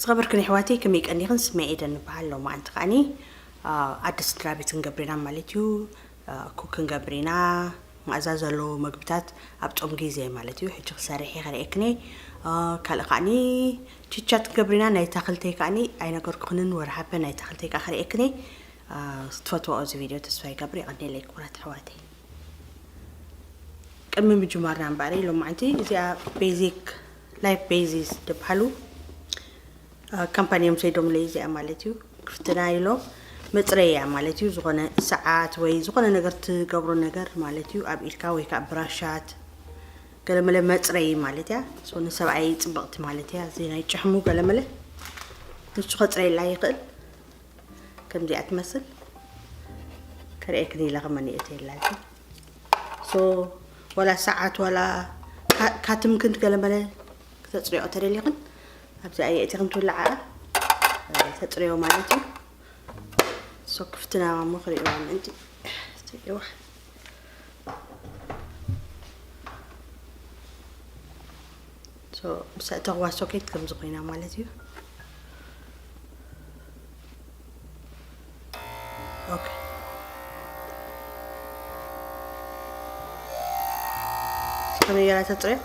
ዝኸበርክን ኣሕዋተይ፣ ከመይ ቀኒኽን? ስመይ ኤደን እበሃል። ሎማዓንቲ ከዓኒ፣ አ፣ ኣደ ስድራ ቤት ክንገብር ኢና ማለት እዩ። አ፣ ኩክ ክንገብር ኢና። መኣዛ ዘለዎ መግብታት ኣብ ጾም ግዜ ማለት እዩ። ሕጂ ክሰርሕ እየ፣ ከርእየክን እየ። አ፣ ካልእ ከዓኒ ችቻት ክንገብር ኢና። ናይ ታኽልተይ ከዓኒ ኣይነገርኩኽንን፣ ወርሃበ ናይ ታኽልተይ ከኣ ከርእየክን እየ። አ፣ ክትፈትዎ እዚ ቪድዮ ተስፋ ይገብር። የቐንየለይ ክቡራት ኣሕዋተይ። ቅድሚ ምጅማርና እምበኣር፣ ሎማዓንቲ እዚኣ ቤዚክ፣ ላይፍ ቤዚስ ዝበሃሉ፣ አ፣ ካምፓኒ እዮም ሰይዶምለይ እዚኣ ማለት እዩ። ክፍትና ኢሎም መጽረያ ማለት እዩ። ዝኾነ ሰዓት ወይ ዝኾነ ነገር ትገብሮ ነገር ማለት እዩ። ኣብ ኢድካ ወይ ከዓ ብራሻት፣ ገለመለ መጽረይ ማለት እያ። ሶ ንሰብኣይ ጽብቕቲ ማለት እያ። እዚ ናይ ጭሕሙ ገለመለ ንሱ ከጽረየላ ይኽእል። ከምዚኣ ትመስል። ከርእየክን ኢለ ከመን የእትየላ እዚ። ሶ፣ ዋላ ሰዓት፣ ዋላ ካ-፣ ካትምክን ገለመለ ክተጽርዮ ተደሊኽን፣ ኣብዚኣ የእቲኽን ትውልዓ፣ እ፣ ተጽርዮ ማለት እዩ። ሶ፣ ክፍትና እሞ ክርእይዋ ምእንቲ። ትርእይዋ። ሶ፣ ምስ ኣእተኽዋ ሶኬት ከምዚ ኮይና ማለት እዩ። ኦኬ። ከመይ ገይራ ተጽርዮ?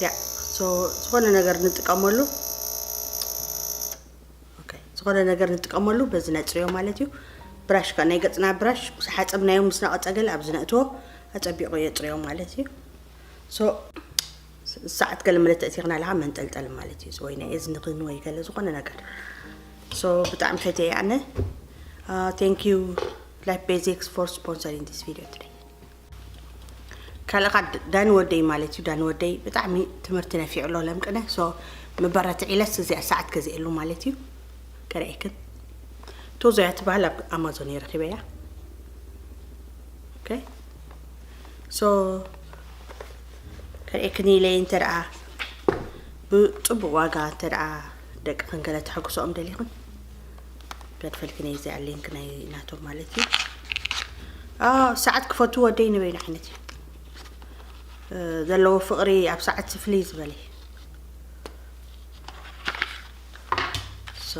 ያ፣ ሶ፣ ዝኾነ ነገር ንጥቀመሉ። ኦኬ፣ ዝኾነ ነገር ንጥቀመሉ በዚ ነጽርዮ ማለት እዩ። ብራሽ ከ ናይ ገጽና ብራሽ ምስ ሓጸብናዮ ምስ ነቐጸ ገለ ኣብዚ ነእትዎ ኣጸቢቑ የጽርዮ ማለት እዩ። ሶ፣ ስ-፣ ሰዓት ገለ መለ ተእቲኽና ኣለኻ መንጠልጠል ማለት እዩ። ወይ ናይ እዝንኽን ወይ ገለ ዝኾነ ነገር። ሶ፣ ብጣዕሚ ፈትየ ኣነ። Uh, thank you, Life Basics, for sponsoring this video today. ካልእ ካ ድ-፣ ዳኒ ወደይ ማለት እዩ። ዳኒ ወደይ ብጣዕሚ ትምህርቲ ነፊዑ ኣሎ ለምቅነ። ሶ፣ መበረትዒ ኢለስ እዚኣ ሰዓት ገዚኤሉ ማለት እዩ። ከርእየክን። ቶዞ እያ ትበሃል፣ ኣብ ኣማዞን እየ ረኺበያ። ኦኬ። ሶ፣ ከርእየክን ኢለ እንተ ደኣ ብጽቡቕ ዋጋ እንተ ደኣ ደቅኽን ገለ ተሐጉሶኦም ደሊኽን፣ ገድፈልክን እየ እዚኣ ሊንክ ናይ ናቶም ማለት እዩ። አ፣ ሰዓት ክፈቱ ወደይ ንበይኑ ዓይነት እዩ። እ፣ ዘለዎ ፍቕሪ ኣብ ሰዓት ፍልይ ዝበለ እዩ። ሶ፣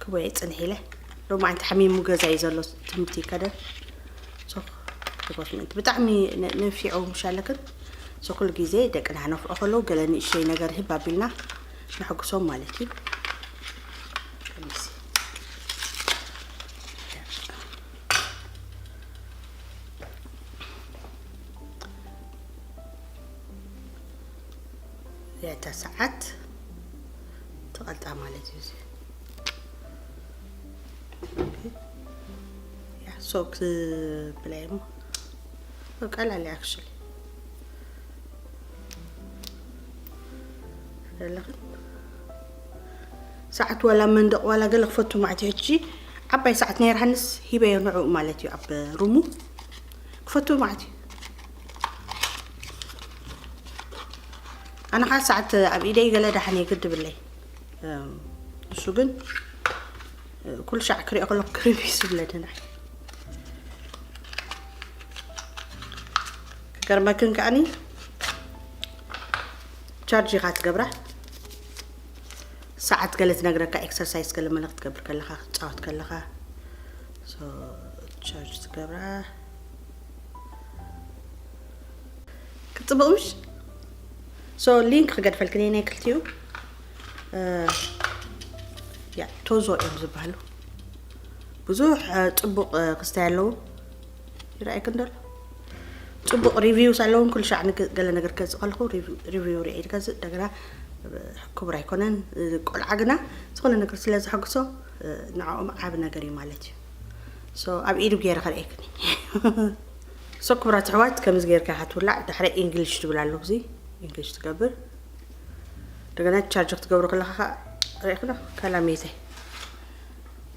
ክቦየ ጽንሕ ኢለ። ሎማዓንቲ ሓሚሙ ገዛ እዩ ዘሎ፣ ትምህርቲ ይከደ። ሶ፣ ክቦት ምእንቲ ብጣዕሚ ነ-፣ ነፊዑ ምሽ ኣለክን። ሶ፣ ኩሉ ግዜ ደቅና ነፍዑ ከለዉ ገለ ንእሽተይ ነገር ህብ ኣቢልና ነሐጉሶም ማለት እዩ። ቀሚስ። እዚኣ እታ ሰዓት ትቐልጣ ማለት እዩ። እዚ ያ ሶክ ብላይ እሞ ቀላል እዩ actually። ዘለኽን ሰዓት ዋላ መንደቕ ዋላ ገለ ክፈቱ ማለት እዩ። ሕጂ ዓባይ ሰዓት ነይራሃንስ ሂበዮ ንዕኡ ማለት እዩ። ኣብ ሩሙ ክፈቱ ማለት እዩ። ኣነ ኸዓ ሰዓት ኣብ ኢደይ ገለ ደሓን እየ ግድብለይ። እም፣ ንሱ ግን፣ እ፣ ኩሉ ሻዕ ክሪኦ ከለኹ ክሪቢስ ይብለኒ ንዓይ። ክገርመክን ከዓኒ ቻርጅ ኢኻ ትገብራ። ሰዓት ገለ ትነግረካ፣ ኤክሰርሳይዝ ገለ መለ ክትገብር ከለኻ፣ ክትጻወት ከለኻ። ሶ፣ ቻርጅ ትገብራ። ክጽብቕ ምሽ? ሶ፣ ሊንክ ክገድፈልክን እየ ናይ ክልቲኡ። እ፣ ያ፣ ቶዞ እዮም ዝበሃሉ። ብዙሕ፣ እ፣ ጽቡቕ፣ እ፣ ክስታይ ኣለዎ። ይረኣየክን ደሎ? ጽቡቕ ሪቪውስ ኣለዎም። ኩሉ ሻዕ ንግ-፣ ገለ ነገር ክገዝእ ከለኹ ሪቪው፣ ሪቪው ሪኤ ዝገዝእ። እንደገና፣ እ፣ ክቡር ኣይኮነን። እ፣ ቆልዓ ግና ዝኾነ ነገር ስለ ዘሐጉሶ፣ እ፣ ንዕኦም ዓቢ ነገር እዩ ማለት እዩ። ሶ፣ ኣብ ኢዱ ገይረ ከርእየክን። ሶ፣ ክቡራት ኣሕዋት፣ ከምዚ ጌርካ ኢኻ ትውላዕ። ድሕሪ ኢንግሊሽ ትብል ኣሎ፣ እዚ ኢንግሊሽ ትገብር። እንደገና ቻርጅ ክትገብሮ ከለኻ ኸዓ ርኢኽዶ? ካላሜተይ።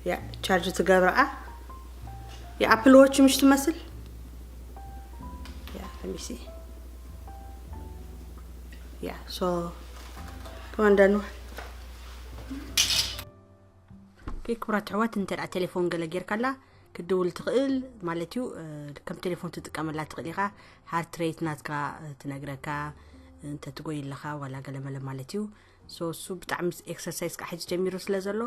ያ፣ ቻርጅ ትገብርኣ። የኣፕል ዎች ምሽ ትመስል። ያ፣ let me see። ያ፣ ሶ፣ come on፣ done። ኦኬ፣ ክቡራት ኣሕዋት፣ እንተ ደኣ ቴሌፎን ገለ ጌርካላ፣ ክድውል ትኽእል ማለት እዩ። ከም ቴሌፎን ትጥቀመላ ትኽእል ኢኻ። ሃርት ሬት ናትካ ትነግረካ፣ እንተ ትጎይ ኣለኻ ዋላ ገለመለ ማለት እዩ። ሶ እሱ ብጣዕሚ ኤክሰርሳይዝ ከዓ ሕጂ ጀሚሩ ስለ ዘሎ፣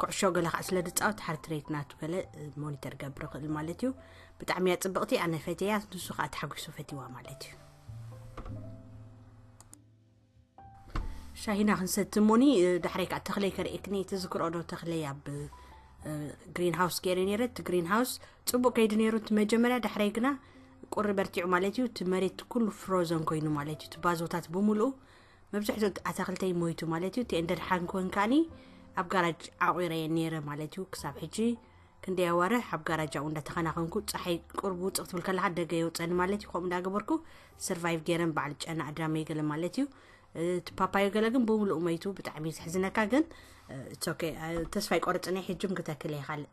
ኩዕሾ ገለ ከዓ ስለ ዝፃወት ሃርት ሬት ናቱ ገለ ሞኒተር ገብር ይኽእል ማለት እዩ። ብጣዕሚ እያ ፅብቕቲ፣ ኣነ ፈትያ፣ ንሱ ከዓ ተሓጒሱ ፈትዋ ማለት እዩ። ሻሂና ክንሰቲ እሞኒ፣ ዳሕረይ ከዓ ተኽለይ ከርእየክኒ። ትዝክርኦ ዶ ተኽለይ ኣብ ግሪን ሃውስ ገይረ ነይረ? እቲ ግሪን ሃውስ ፅቡቅ ከይዱ ነይሩ እቲ መጀመርያ፣ ዳሕረይ ግና ቁሪ በርቲዑ ማለት እዩ። እቲ መሬት ኩሉ ፍሮዘን ኮይኑ ማለት እዩ። እቲ ባዞታት ብምሉኡ፣ መብዝሕትኡ ኣታክልተይ ሞይቱ ማለት እዩ። እቲ እንደድሓን ኮን ከዓኒ ኣብ ጋራጅ ዓቑረየ ነይረ ማለት እዩ። ክሳብ ሕጂ ክንደይ ኣዋርሕ ኣብ ጋራጅ ኣብኡ እንዳተኸናኸንኩ፣ ፀሓይ ቁርብ ውፅእ ክትብል ከለካ ደገ የውፀኒ ማለት እዩ። ከምኡ እንዳገበርኩ ሰርቫይቭ ገይረን በዓል ጨና ኣዳመይ ገለ ማለት እዩ። እቲ ፓፓዮ ገለ ግን ብምሉእ መይቱ፣ ብጣዕሚ እዩ ዘሕዝነካ። ግን it's okay፣ ተስፋ ኣይቆርፅን እየ። ሕጂ እውን ክተክል እየ ካልእ።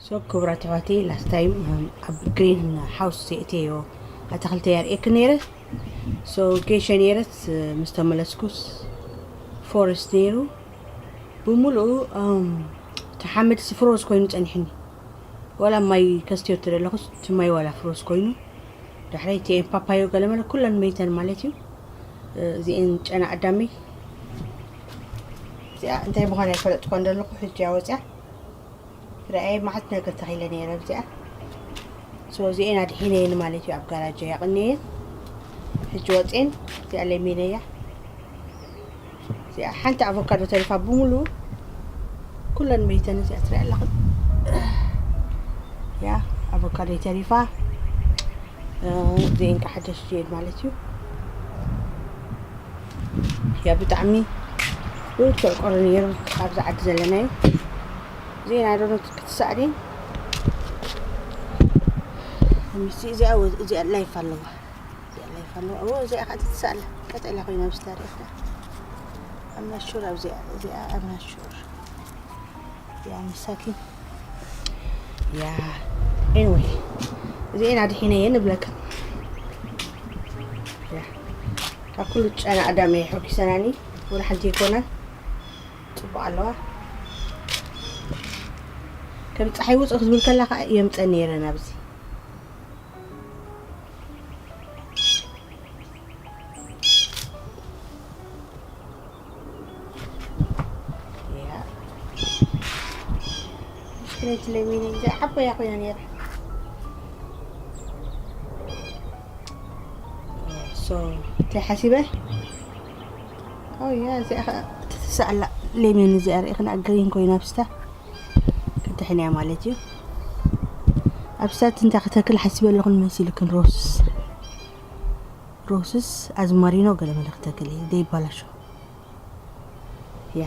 ሶ ክቡራት ኣሕዋተይ፣ ላስት ታይም ኣብ ግሪን ሃውስ ዘእተዮ ኣታክልቲ ኣርእየክ ነይረ። ሶ ጌሸ ነይረት ምስ ተመለስኩስ ፎረስት ነይሩ ብምሉኡ። እቲ ሓመድ ሲ ፍሮዝ ኮይኑ ጸኒሕኒ። ዋላ ማይ ከስትዮ ትደለኹስ እቲ ማይ ዋላ ፍሮዝ ኮይኑ። ዳሕረይ እቲኤን ፓፓዮ ገለመለ ኩለን መይተን ማለት እዩ። እዚኤን ጨና ኣዳመይ፣ እዚኣ እንታይ ምዃን ኣይፈለጥኳ እንደለኹ፣ ሕጂ እያ ወፂኣ። ረኣየ፣ መዓት ነገር ተኺለ ነይረ ኣብዚኣ። ሶ እዚኤን ኣድሒነየን ማለት እዩ፣ ኣብ ጋራጀ ያቕነየን። ሕጂ ወፅኤን፣ እዚኣ ለሚነ እያ። እዚኣ ሓንቲ ኣቮካዶ ተሪፋ ብምሉኡ፣ ኩለን መይተን። እዚኣ ትሪኣ ኣለኹም፣ ያ ኣቮካዶ ተሪፋ። እዚኤን ከዓ ሓደሽ ድየን ማለት እዩ። ያ ብጣዕሚ ብርቱዕ ቁሪ ነይሩ ኣብዚ ዓዲ ዘለናዮ። እዚኤን ኣዶኖት ክትሳእድን፣ እዚኣ፣ እዚኣ ላይፍ ኣለዋ። እዚኣ ላይፍ ኣለዋ። እዎ፣ እዚኣ ከዓ ትትሳእላ። ቀጠላ ኮይና ኣብ ስታሪ እያ። ኣብ ናሹር ኣብዚኣ፣ እዚኣ ኣብ ናሹር። እዚኣ መሳኪን። ያ፣ ኤኒወይ፣ እዚኤን ኣድሒነ እየ ንብለካ። ያ፣ ካብ ኩሉ ጨና ኣዳመ የሐጒሰናኒ፣ ወላ ሓንቲ ኣይኮነን። ጽቡቕ ኣለዋ። ከም ጸሓይ ውጽእ ክትብል ከላ ከዓ የምጸን ነይረ ናብዚ። ያ። ምሽክለቲ ለሚነ እዛ ዓባያ ኮይና ነይራ። ሶ፣ እንታይ ሓሲበ? ኦ ያ፣ እዚኣ ኸ ትትስኣላ ለሚን እዚኣ ርኢኽና ግሪን ኮይና ኣብስታ ክትሕንያ ማለት እዩ። ኣብስታ እንታይ ክተክል ሓሲበ ኣለኹ ንመሲልክን ሮስስ፣ ሮስስ ኣዝማሪኖ ገለ መለ ክተክል እየ፣ ዘይባላሾ። ያ።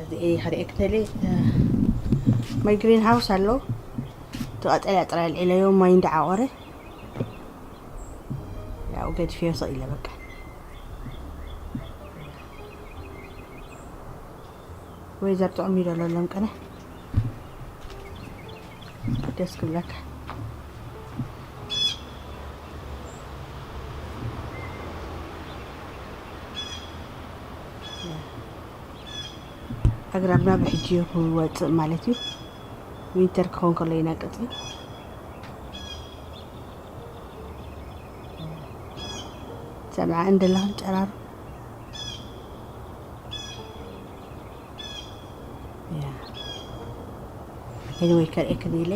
እዚ እየ ክርእየክ ደልየ። ማይ ግሪን ሃውስ ኣሎ። እቲ ቀጠልያ ጥራይ ኣልዒለዮ፣ ማይ እንዳዓቖረ። ያው ገድፍዮ ስቕ ኢለ በቃ። ወይዘር ጥዑም እዩ ዘሎ ሎም ቀነ። ደስ ክብለካ። ኣግራብና ብሕጂ እዩ ክወፅእ ማለት እዩ። ዊንተር ክኸውን ከሎ ይነቅፅ እዩ። ሰምዓ እንደለኽን ጨራሩ። ያ። ኤኒወይ፣ ከርእየክን ኢለ።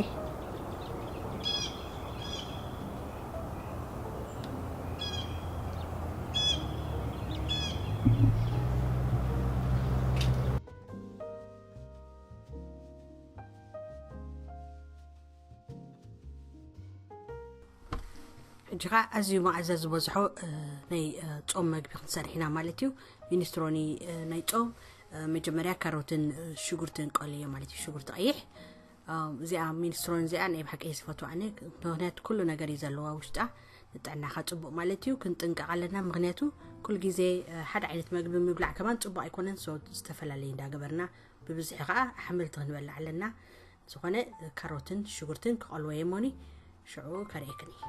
ሕጂ ኸዓ ኣዝዩ መኣዛ ዝበዝሖ፣ እ፣ ናይ፣ እ፣ ጾም መግቢ ክንሰርሕ ኢና ማለት እዩ። ሚኒስትሮኒ፣ እ፣ ናይ ጾም፣ እ፣ መጀመርያ ካሮትን፣ እ፣ ሽጉርትን ቀልዮ ማለት እዩ። ሽጉርቲ ቀይሕ። እ፣ እዚኣ ሚኒስትሮኒ እዚኣ ናይ ብሓቂ እየ ዝፈትዋ ኣነ። ምኽንያቱ ኩሉ ነገር እዩ ዘለዋ ውሽጣ። ንጥዕናኻ ጽቡቕ ማለት እዩ። ክንጥንቀቕ ኣለና፣ ምኽንያቱ ኩሉ ግዜ ሓደ ዓይነት መግቢ ምብላዕ ከማን ጽቡቕ ኣይኮነን። ሶ ዝተፈላለየ እንዳገበርና፣ ብብዝሒ ከዓ ኣሕምልቲ ክንበልዕ ኣለና። ዝኾነ ካሮትን ሽጉርትን ክቐልዎ የሞኒ፣ ሽዑ ከርእየክን እየ።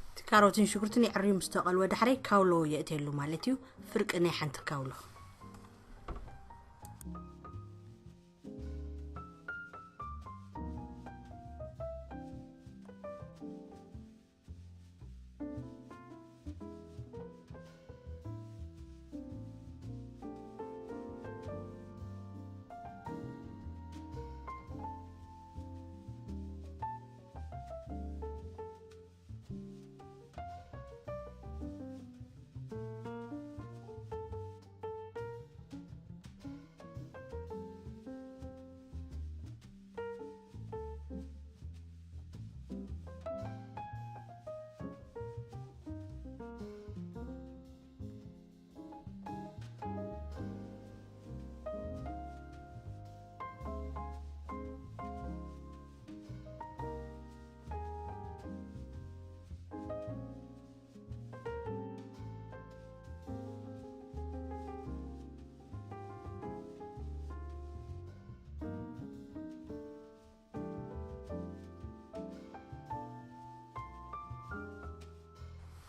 እቲ ካሮትን ሽጉርትን የዕርዩ ምስ ተቐልወ ዳሕረይ ካውሎ የእትየሉ ማለት እዩ። ፍርቂ ናይ ሓንቲ ካውሎ።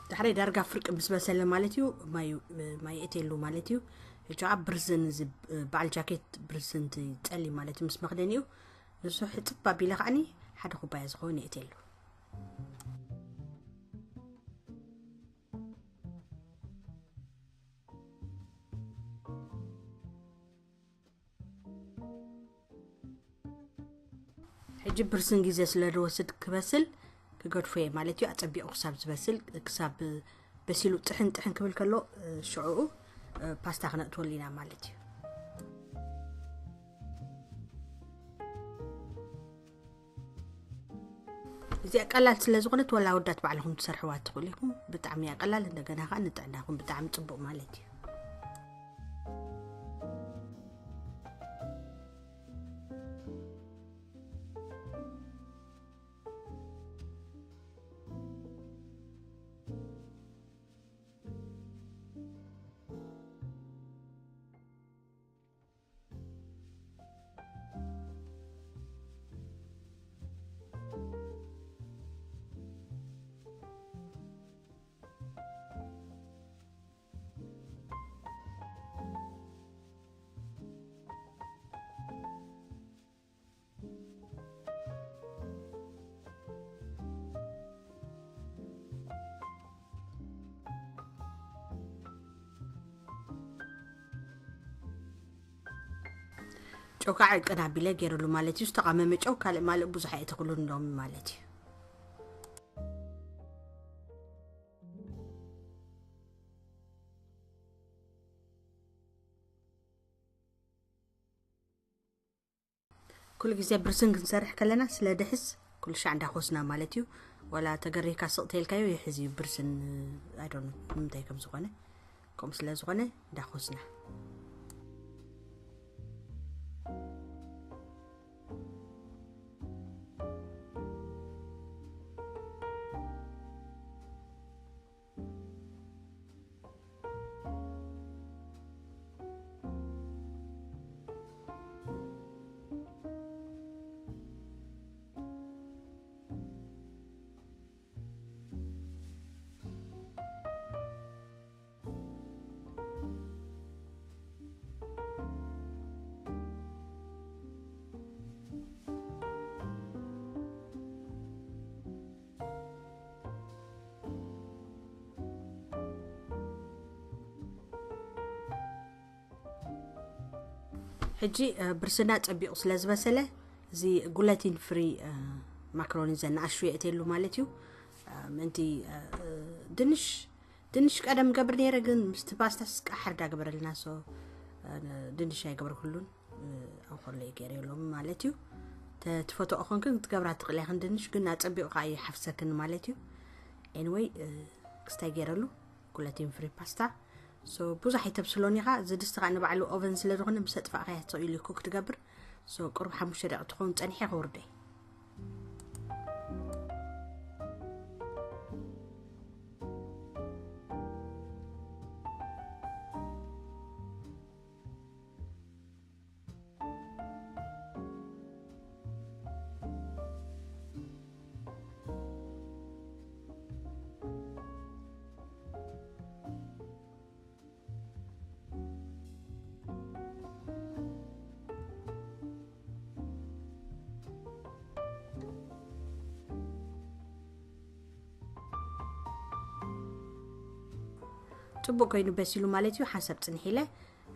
ዳሕረይ ዳርጋ ፍርቂ ምስ በሰለ ማለት እዩ፣ ማይ ማይ እትየሉ ማለት እዩ። ሕጂ ከዓ ብርስን፣ እዚ በዓል ጃኬት ብርስን፣ እቲ ጸሊም ማለት እዩ፣ ምስ መኽደኒኡ ንሱ ሕጽብ ኣቢለ ከዓኒ ሓደ ኩባያ ዝኸውን እትየሉ። ሕጂ ብርስን ግዜ ስለ ዝወስድ ክበስል ክገድፎ እየ ማለት እዩ። ኣጸቢቑ ክሳብ ዝበስል፣ ክሳብ በሲሉ ጥሕን ጥሕን ክብል ከሎ፣ ሽዑኡ ፓስታ ክነእትወሉ ኢና ማለት እዩ። እዚኣ ቀላል ስለ ዝኾነት ወላ ኣወዳት ባዕልኹም ትሰርሕዋ ትኽእሉ ኢኹም። ብጣዕሚ እያ ቀላል፣ እንደገና ከዓ ንጥዕናኹም ብጣዕሚ ጽቡቕ ማለት እዩ። ጨው ከዓ ዕቅን ኣቢለ ገይረሉ ማለት እዩ። ዝተቓመመ ጨው ካልእ ማልእ ብዙሕ ኣየእተኽሉን ሎሚ ማለት እዩ። ኩሉ ግዜ ብርስን ክንሰርሕ ከለና ስለ ድሕዝ ኩሉ ሻዕ እንዳኾስና ማለት እዩ። ዋላ ተገሪህካ ስቕ ተልካዮ ይሕዝ እዩ ብርስን፣ I don't know ንምንታይ ከም ዝኾነ። ከምኡ ስለ ዝኾነ እንዳኾስና። ሕጂ ብርስና ጸቢቑ ስለ ዝበሰለ፣ እዚ ጉለቲን ፍሪ ማክሮኒ ዘናኣሹ የእትየሉ ማለት እዩ። ምእንቲ ድንሽ ድንሽ ቀደም ገብር ነይረ፣ ግን ምስቲ ፓስታ ስቃ ሓርዳ ገበረልና። ሶ ድንሽ ኣይገበርኩሉን። ኣንኮሎ ገይረ የሎም ማለት እዩ። ትፈትኦ ኮንክን ክትገብራ ትኽእሊ ኢኽን ድንሽ፣ ግን ኣጸቢቑ ከኣ ይሓፍሰክን ማለት እዩ። Anyway፣ ክስታይ ገይረሉ ግሉተን ፍሪ ፓስታ። ሶ ብዙሕ ኣይተብስሎን ኢኻ። እዚ ድስቲ ከኣ ንባዕሉ ኦቨን ስለ ዝኾነ ምስ ኣጥፋእካያ ተኽኢሉ ኩክ ትገብር። ሶ ቅሩብ ሓሙሽተ ደቂቕ ትኸውን ጸኒሐ ከውርዶ እየ። ጽቡቅ ኮይኑ በሲሉ ማለት እዩ። ሓንሳብ ጽንሕ ኢለ፣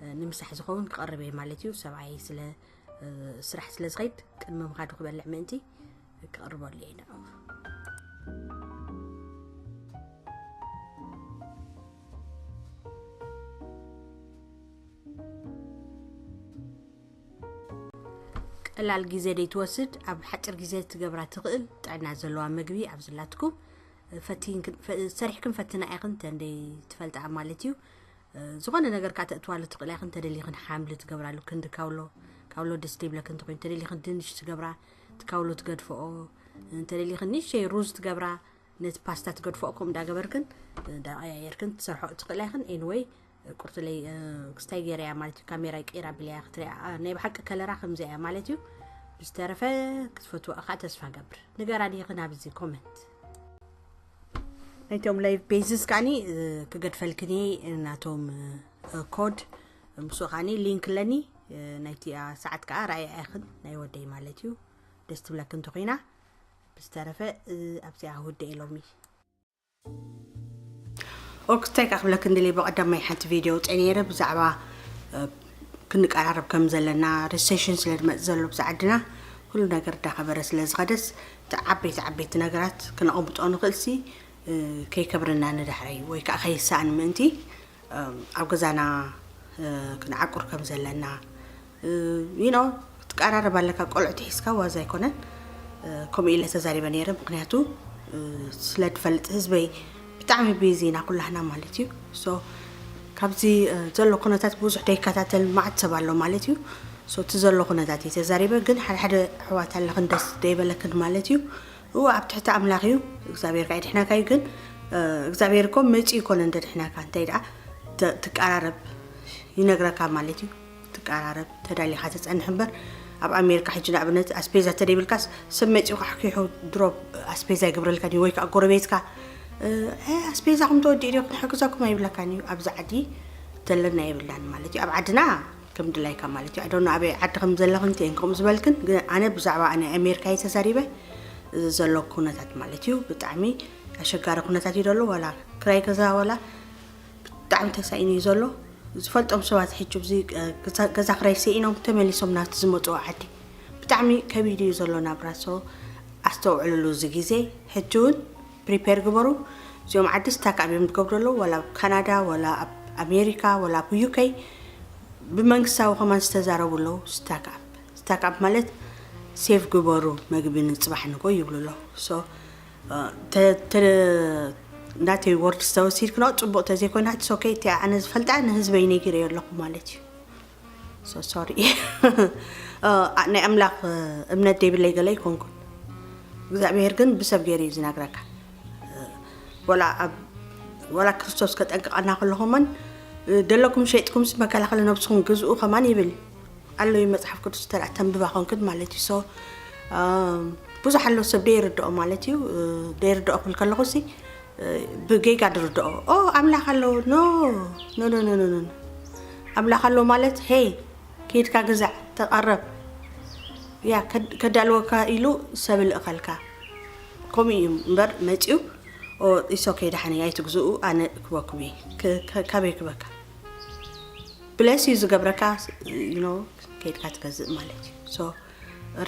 እ፣ ንምሳሕ ዝኸውን ክቐርብ እየ ማለት እዩ። ሰብኣይ ስለ፣ እ፣ ስራሕ ስለ ዝኸይድ ቅድሚ ምኻዱ ክበልዕ ምእንቲ ክቐርበሉ እየ ንዕኡ። ቀላል ግዜ ደይትወስድ፣ ኣብ ሓፂር ግዜ ትገብራ ትኽእል ጥዕና ዘለዋ ምግቢ ኣብዝላትኩም። ፈቲንክን-፣ ፈ-፣ ሰሪሕክን ፈትና ኢኽን ተንደይ ትፈልጣ ማለት እዩ። ዝኾነ ነገር ከዓ ተእትዋሉ ትኽእላ ኢኽን፣ ተደሊኽን ሓምሊ ትገብራሉ፣ ክንዲ ካውሎ፣ ካውሎ ደስ ደይብለክን እንተኮይኑ፣ ተደሊኽን ድንሽ ትገብራ፣ እቲ ካውሎ ትገድፈኦ፣ እንተደሊኽን ንእሽተይ ሩዝ ትገብራ፣ ነቲ ፓስታ ትገድፈኦ፣ ከምኡ እንዳገበርክን እንዳቀያየርክን ትሰርሖ ትኽእላ ኢኽን። Anyway፣ ቁርትለይ፣ እ፣ ክስታይ ገይረያ ማለት እዩ። ካሜራይ ቀይራ ኣቢለያ ክትሪኣ። ኣ፣ ናይ ብሓቂ ከለራ ከምዚኣ እያ ማለት እዩ። ብዝተረፈ ክትፈትዋ እኻ ተስፋ ገብር። ንገራ ዲኽን ኣብዚ ኮመንት። ናይቶም ላይቭ ቤዝስ ከዓኒ፣ እ፣ ክገድፈልክን እየ ናቶም፣ እ፣ ኮድ። ምስኡ ከዓኒ ሊንክ ኣለኒ። እ፣ ናይቲኣ ሰዓት ከዓ ራእያ ኢኽን ናይ ወደይ ማለት እዩ። ደስ ትብለክን እንተኾይና ብዝተረፈ፣ እ፣ ኣብዚኣ ክውድእ ኢሎሚ። ኦክ፣ እንታይ ክብለክ እንደልየ፣ ብቐዳማይ ሓንቲ ቪድዮ ኣውፅአ ነይረ ብዛዕባ፣ እ፣ ክንቀራረብ ከም ዘለና፣ ሪሴሽን ስለ ዝመፅ ዘሎ ብዛ ዓድና፣ ኩሉ ነገር እንዳኸበረ ስለ ዝኸደስ፣ እቲ ዓበይቲ ዓበይቲ ነገራት ክነቐምጦ ንኽእልሲ፣ እ፣ ከይከብረና ንዳሕረይ ወይ ከዓ ከይሳእን ምእንቲ፣ እም፣ ኣብ ገዛና፣ እ፣ ክንዓቁር ከም ዘለና፣ እ፣ you know፣ ክትቀራረብ ኣለካ። ቆልዑ ትሒዝካ ዋዛ ኣይኮነን። እ፣ ከምኡ ኢለ ተዛሪበ ነይረ፣ ምኽንያቱ፣ እ፣ ስለ ትፈልጥ ህዝበይ ብጣዕሚ ቢዚ ኢና ኩላህና ማለት እዩ። ሶ፣ ካብዚ፣ እ፣ ዘሎ ኩነታት ብዙሕ ደይከታተል መዓት ሰብ ኣሎ ማለት እዩ። ሶ፣ እቲ ዘሎ ኩነታት እየ ተዛሪበ፣ ግን ሓደ ሓደ ኣሕዋት ኣለኽን ደስ ደይበለክን ማለት እዩ። እወ፣ ኣብ ትሕቲ ኣምላኽ እዩ። እግዚኣብሔር ከኣ ይድሕነካ እዩ። ግን፣ እ፣ እግዚኣብሔር እኮ መጺኡ ይኮነ እንተድሕነካ፣ እንታይ ደኣ ተ-፣ ትቀራረብ ይነግረካ ማለት እዩ። ትቀራረብ፣ ተዳሊኻ ትጸንሕ እምበር፣ ኣብ ኣሜሪካ ሕጂ ንኣብነት ኣስፔዛ ተደይብልካስ ሰብ መጺኡ ካሕኪሑ ድሮ ኣስፔዛ ይገብረልካን እዩ፣ ወይ ከኣ ጎረቤትካ፣ እ፣ "እ፣ ኣስፔዛኹም ተወዲኡ ድዩ? ክንሕግዘኩም" ኣይብለካን እዩ። ኣብዚ ዓዲ ዘለና የብልናን ማለት እዩ። ኣብ ዓድና ከም ድላይካ ማለት እዩ። ኣዶና ኣበይ ዓዲ ከም ዘለኽን እንተን ከምኡ ዝበልክን፣ ግን ኣነ ብዛዕባ ናይ ኣሜሪካ እየ ተዛሪበ። እዚ ዘሎ ኩነታት ማለት እዩ ብጣዕሚ ኣሸጋሪ ኩነታት እዩ ዘሎ። ዋላ ክራይ ገዛ፣ ዋላ ብጣዕሚ ተሳኢኑ እዩ ዘሎ። ዝፈልጦም ሰባት ሕጂ ኣብዚ፣ እ፣ ገዛ፣ ገዛ ክራይ ስኢኖም ተመሊሶም ናብቲ ዝመፅዎ ዓዲ። ብጣዕሚ ከቢድ እዩ ዘሎ ናብራ። ሶ ኣስተውዕልሉ እዚ ግዜ። ሕጂ እውን ፕሪፔር ግበሩ። እዚኦም ዓዲ ስታክ ኣፕ እዮም ዝገብሩ ኣለዉ። ዋላ ኣብ ካናዳ፣ ዋላ ኣብ ኣሜሪካ፣ ዋላ ኣብ ዩ ኬ ብመንግስታዊ ከማን ዝተዛረቡ ኣለዉ። ስታክ ኣፕ፣ ስታክ ኣፕ ማለት ሴቭ ግበሩ፣ መግቢ ንፅባሕ ንጎ ይብሉ ኣለዉ። ሶ፣ እ፣ ተ-፣ ተ-፣ ናተይ ወርድ ዝተወሲድክኖ ፅቡቅ ተዘይኮይና፣ it's okay። እቲ ኣነ ዝፈልጣ ንህዝበይ ነጊረዮ ኣለኹ ማለት እዩ። ሶ ሶሪ። እ፣ ናይ ኣምላኽ፣ እ፣ እምነት ደይብለይ ገለ ኣይኮንኩን። እግዚኣብሔር ግን ብሰብ ገይሩ እዩ ዝነግረካ። እ፣ ወላ ኣብ፣ ወላ ክርስቶስ ከጠንቅቐና ከለኹምን፣ እ፣ ደለኩም ሸይጥኩምስ መከላኸሊ ነብስኹም ግዝኡ ከማን ይብል ኣሎ እዩ መጽሓፍ ቅዱስ፣ እንተ ደኣ ተንብባ ኮንክን ማለት እዩ። ሶ፣ እ፣ ብዙሕ ኣሎ ሰብ ደይርድኦ ማለት እዩ። እ፣ ደይርድኦ ክብል ከለኹ ሲ፣ እ፣ ብጌጋ ድርድኦ፣ "ኦ፣ ኣምላኽ ኣሎ?" ኖ፣ ኖ፣ ኖ፣ ኖ፣ ኖ፣ ኖ። ኣምላኽ ኣሎ ማለት፣ "ሄይ፣ ኬድካ ግዛዕ፣ ተቐረብ፣ ያ፣ ከድ-፣ ከዳልወካ" ኢሉ ሰብ ልእኸልካ። ከምኡ እዩ እምበር መጺኡ፣ "ኦ፣ ኢትስ ኦኬ፣ ደሓን እዩ፣ ኣይትግዝኡ፣ ኣነ ክበኩም እየ። ክ-፣ ክ-፣ ካበይ ክበካ?" ብለስ እዩ ዝገብረካ፣ you know፣ ከይድካ ትገዝእ ማለት እዩ። ሶ፣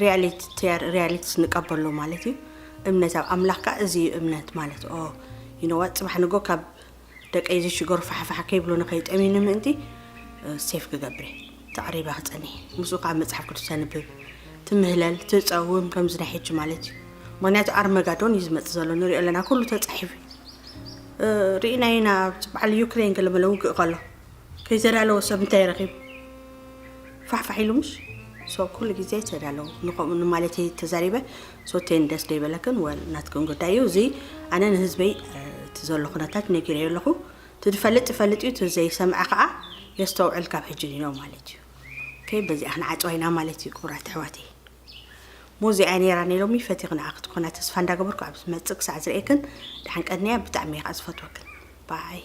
ሪያሊቲ፣ ሪያሊቲስ ንቀበሎ ማለት እዩ። እምነት ኣብ ኣምላኽ ከኣ እዚ እዩ እምነት ማለት። ኦ፣ you know what፣ ጽባሕ ንጎ ካብ ደቀይ እዚ ሽገሩ ፋሕፋሕ ከይብሉ ንኸይጠምዩኒ ምእንቲ ሴፍ ክገብር እየ ተቐሪባ ክጸኒ። ምስኡ ከዓ መጽሓፍ ቅዱስ ተንብብ፣ ትምህለል፣ ትጸውም፣ ከምዚ ናይ ሕጂ ማለት እዩ። ምክንያቱ ኣርመጋዶን እዩ ዝመጽእ ዘሎ፣ ንሪኦ ኣለና፣ ኩሉ ተጻሒፉ እዩ። ርኢና ኢና፣ በዓል ዩክሬን ገለመለ ውግእ ከሎ ከይተዳለወ ሰብ እንታይ ረኺቡ? ፋሕፋሕ ኢሉ ምሽ? ሶ ኩሉ ግዜ ተዳለዉ ንኸምኡ ማለት ተዛሪበ። ሶቴን ደስ ደይበለክን ወል ናትክን ጉዳይ እዩ። እዚ ኣነ ንህዝበይ እቲ ዘሎ ኩነታት ነጊረዮ ኣለኹ። እቲ ዝፈልጥ ይፈልጥ እዩ፣ እቲ ዘይሰምዐ ከዓ የስተውዕል ካብ ሕጂ ዲኖ ማለት እዩ። ኦኬ፣ በዚኣ ክንዓፅዋ ኢና ማለት እዩ። ክቡራት ኣሕዋተይ፣ ሙዚኣ ነይራ ናይ ሎሚ ፈቲኽና ክትኮና ተስፋ እንዳገበርኩ፣ ኣብ ዝመፅእ ክሳዕ ዝርእየክን ደሓን ቀንያ። ብጣዕሚ እየ ከዓ ዝፈትወክን። ባይ።